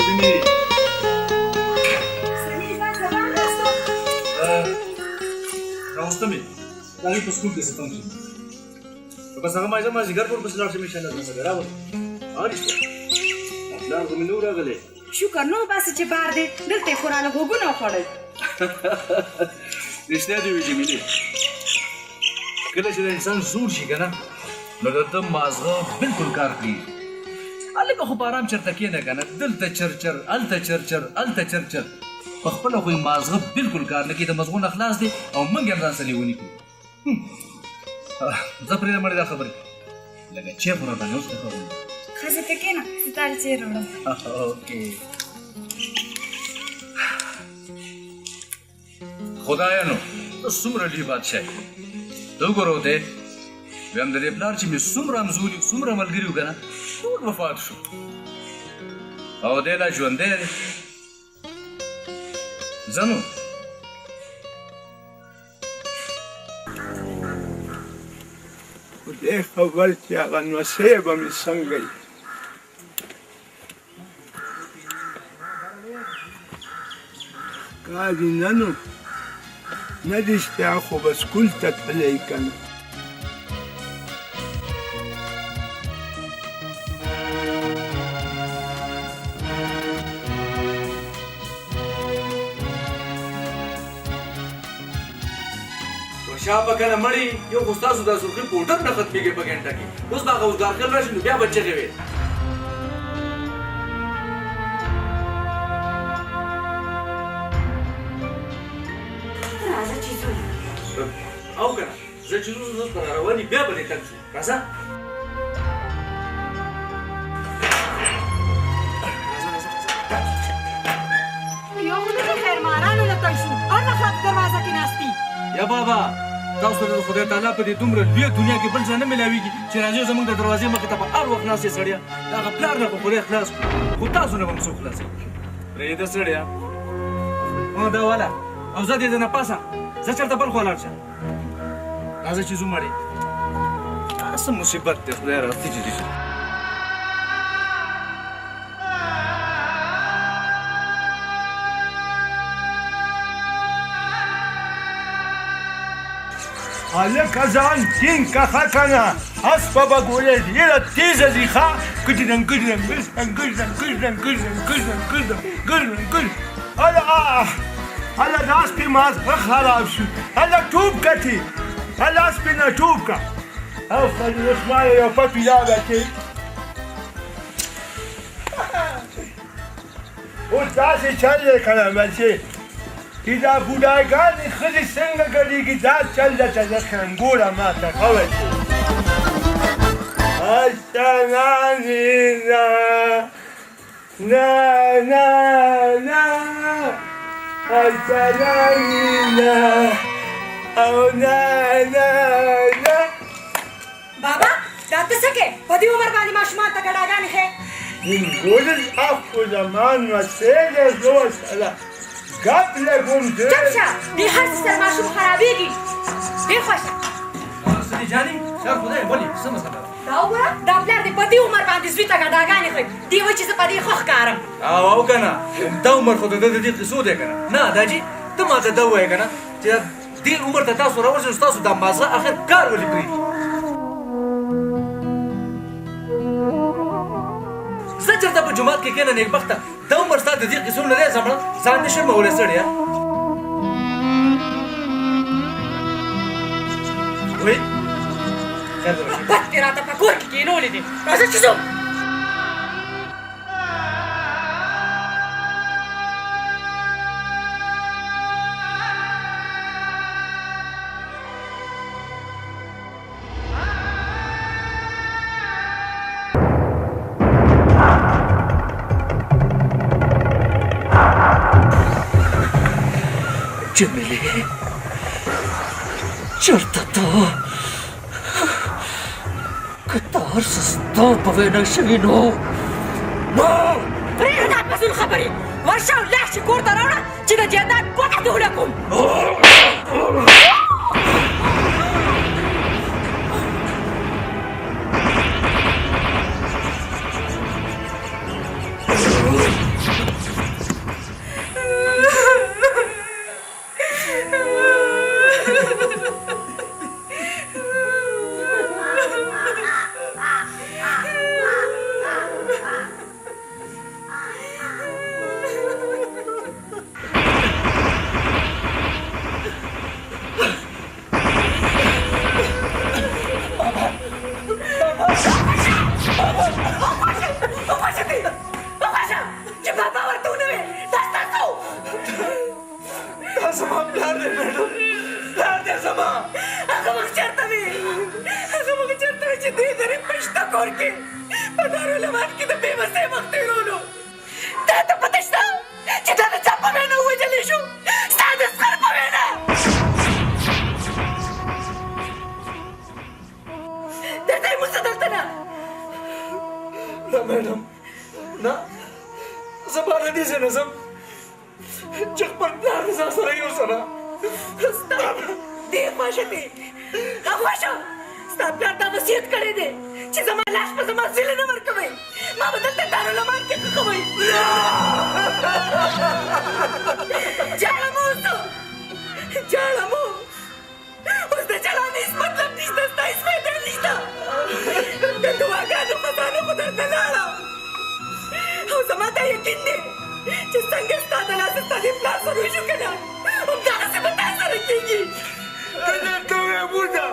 جمیلې. سمیر ځان سبا ناستو. راوسته مې د هغې په سکول کې څه تنګ شم، نو بس هغه ما زه مازدیګر ورپسې لاړ شم انشاءالله. ځان سره راوړم. هغه رښتیا پلار خو مې نه و راغلی. شکر نو باسي چې بار دی، دلته یې خو راله غوږونه وخوړل. رښتیا دې وي جمیلې، کله چې د انسان زوړ شي که نه، نو د ده مازغه بالکل کار کوي. هلکه خو په آرام چېرته کښېنه که نه، دلته چرچر، هلته چرچر، هلته چرچر، په خپله خو یې مازغه بالکل کار نه کوي. د مزغو نه خلاص دی او موږ یې هم ځان سره لیوني کړو. زه پرېږده مړې دا خبرې، لږه چای خو راباندې وڅښه ښه غوندې. ښه، زه ته کښېنه، زه تا له چای راوړم. اوکې. خدایه نو ته څومره لوی بادشاه یې، ته وګوره ورته. ویم د دې پلار چې مې څومره همزولي، څومره ملګري وو که نه، ټول وفات شو او دی لا ژوندی دی. ځه نو. خدای خبر چې هغه نوسې به مې څنګه وي. ښکاري نه نو نه رښتیا خو به سکول ته تللی که نه. شابه کنه مړی، یو خو ستاسو دا سرخي پوډر نه ختمېږي په ګنټه کې. اوس به هغه اوزګار خېل راشي نو بیا به چغې وې. راځه چې ځو. او که نه زه چې ځو، زه پر روان بیا به دې تنګ شو. راځه. یو خو دې خیر مارانو نه تنګ شو، هر وخت راته دروازه کې ناست دي. یا بابا، تاسو ته د خدای تعالی په دې دومره لویه دنیا کې بل ځای نه میلاویږي چې راځي زموږ د دروازې مخې ته په هر وخت ناست یې سړیه. د هغه پلار نه خو خدای خلاص کړو، خو تاسو نه به هم څوک خلاصوي؟ پرېږده سړیه. دا والا او زه دې نه پاسه، زه چېرته بل خوا لاړ شه. راځه چې ځو مړې، دا څه مصیبت دی خدای راستي چې دي. هلکه ځان ټینګ که ښه که نه اسپه به ګولۍ ډېره تېزه ځي. ښه ګډرنګ ګډرنګ ګډرنګ ګډرنګ ګډرنګ ګډرنګ ګډرنګ ګډرنګ ګډرنګ. هله هله د اسپې مازغه خراب شو. هله ټوپ کتې، هله اسپې نه ټوپ که. افرین، اوس ما یو پپي راغی چې اوس داسې چل دی که نه بچې، چې دا بوډاګانې ښځې څنګه ګډېږي، دا چل درته زه ښیم. ګوره ما ته ښه بچې. نا نا نا نا نا او نا نا نا. بابا، دا ته څه کوې؟ په دې عمر باندې ماشومان ته ګډاګانې ښیې؟ ګل اخو زما نوسې دی، زه ورسره ګپ لګوم. زه چپ شه، دې هر څه سره ماشوم خرابېږي. بې خوښه څه دي جاني؟ خیر خدای، ولې څه مسله ده؟ دا وګوره، دا پلار دې په دې عمر باندې زوی ته ګډاګانې ښیي. دی وایي چې زه په دې ښه ښکارم. او که نه دا عمر خو د ده د دې قصو دی که نه؟ نه دا جي ته ما ته دا ووایه که نه چې دې عمر ته تاسو راورسېدو، ستاسو دا مازغه اخر کار ولې پرېږدي؟ زه چېرته په جومات کې کښېنه نېکبخته، دا عمر ستا د دې قصو نه دی. زمړه ځان دې شرمولی سړیه. وی خیر دی. بد دې راته په کور کې کېنولی دی. راځه چې ځو. جمیلې، چېرته ته؟ که دا هر څه ستا په وینا شوي نو نو پرېږده دا فضول خبرې، ورشه او لاړ شي کور ته راوړه چې د جیداد ګوته دې ولګوم. بابا ورته ونه وې دا ستا څه و؟ دا زما پلار دی میډم، پلار دی زما. هغه وخت چېرته وې؟ هغه وخت چېرته وې چې دې غریب په شته کور کې په دارالامان کې د بې وسۍ وخت تېرولو؟ تا ته پته شته چې دا د چا په وینا ووژلی شو؟ ستا د زغر په وینا. درته یې موسه دلته نه. نه میډم نه، زه به له دې ځای نه ځم چې خپل پلار له ځان سره یوسه. نه ستا دې خوښه دی، خوښه ستا پلار دا وصیت کړی دی چې زما لاش به زما زوی له نه ورکوئ، ما به دلته دارالامان کې ښخوئ. ژاړه مه اوس، ژاړه مه اوس، د ژړا نه هېڅ مطلب نشته، ستا هېڅ فایده نشته. د دعاګانو خزانه خو درته لاړه، او زما دا یقین دی چې څنګه ستا د لاسه ستا دې پلار سره وشو که نه، همدغسې به تا سره کېږي. ته درته ووایم وځه،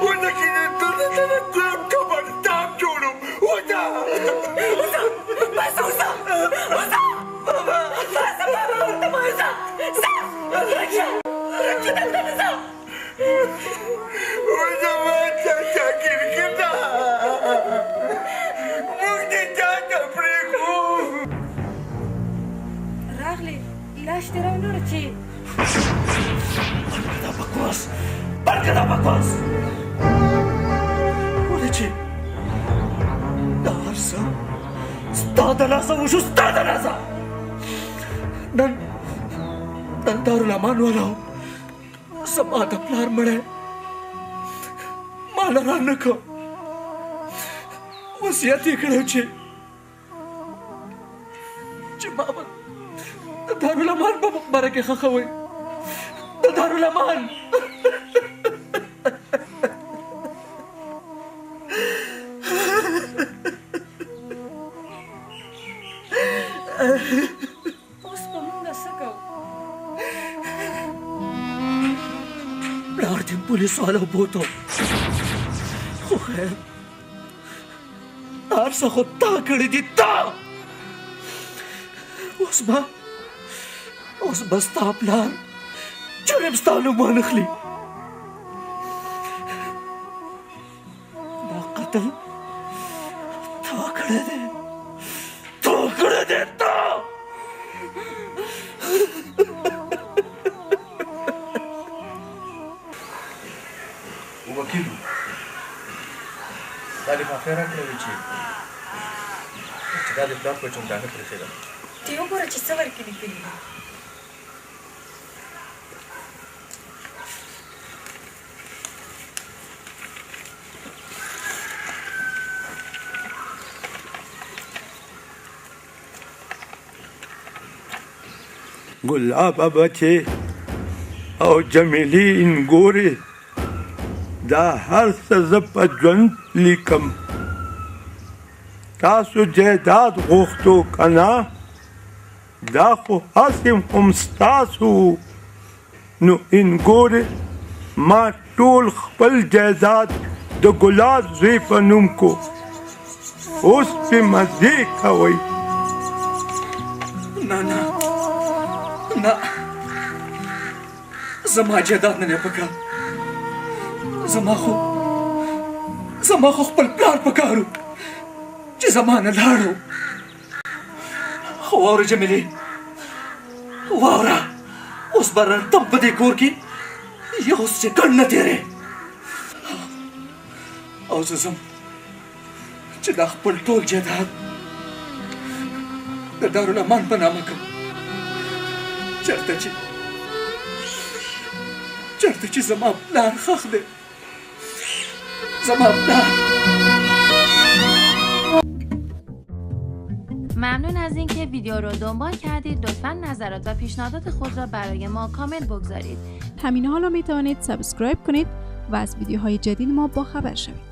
وځه چې درته د دویم قبرستان جوړوم. وځه وځه، بس وځه، وځه بابا، بس بابا ورته مه وځه، ځه ورک شه، ورک شه دلته نه ځه. وځه ما چاچا کرکټه موږ دې چاته پرېږدو. راغلې لاش دې راونوړه چې بند دا بکواس، بند دا بکواس. ولې چې دا هر څه ستا د لاسه وشو، ستا د لاسه. نن نن دارالامان والاو زما د پلار مړی ما له رانه کړ. وصیت یې کړی چې ما به د دارالامان په مقبره کې ښخوئ، د دارالامان. اوس به مونږ څه کوو؟ پلار دې پولیس والا بوتو، خو خیر هر څه خو تا کړي دي تا. اوس به اوس به ستا پلار جرم ستا نوم وانخلي. دا قتل تا کړی دی، تا کړی دی تا. وکیل دا لفافه راکړه وي چې دا د پلار په ژوندانه پرېښې ده. ته وګوره چې څه ورکې لیکلي دي. ګلابه بچې او جمیلې انګورې، دا هر څه زه په ژوند لیکم. تاسو جایداد غوښتو که نه، دا خو هسې هم ستاسو و. نو انګورې ما ټول خپل جایداد د ګلاب زوی په نوم کو، اوس پې مزې کوئ. نه نه نه، زما جایداد نه دی پکار، زما خو خپل پلار پکار و چې زما نه لاړو. خو واوره جمیلې، واوره، اوس به راتم په دې کور کې یو سیکنډ نه تېرې. او زه ځم چې دا خپل ټول جایداد د دارالامان په نامه کړم، چېرته چې زما پلار ښخ دی، زما پلار. ممنون از اینکه ویدیو رو دنبال کردید. لطفاً نظرات و پیشنهادات خود را برای ما کامنت بگذارید. همین حالا می توانید subscribe کنید و از ویدیوهای جدید ما با خبر شوید.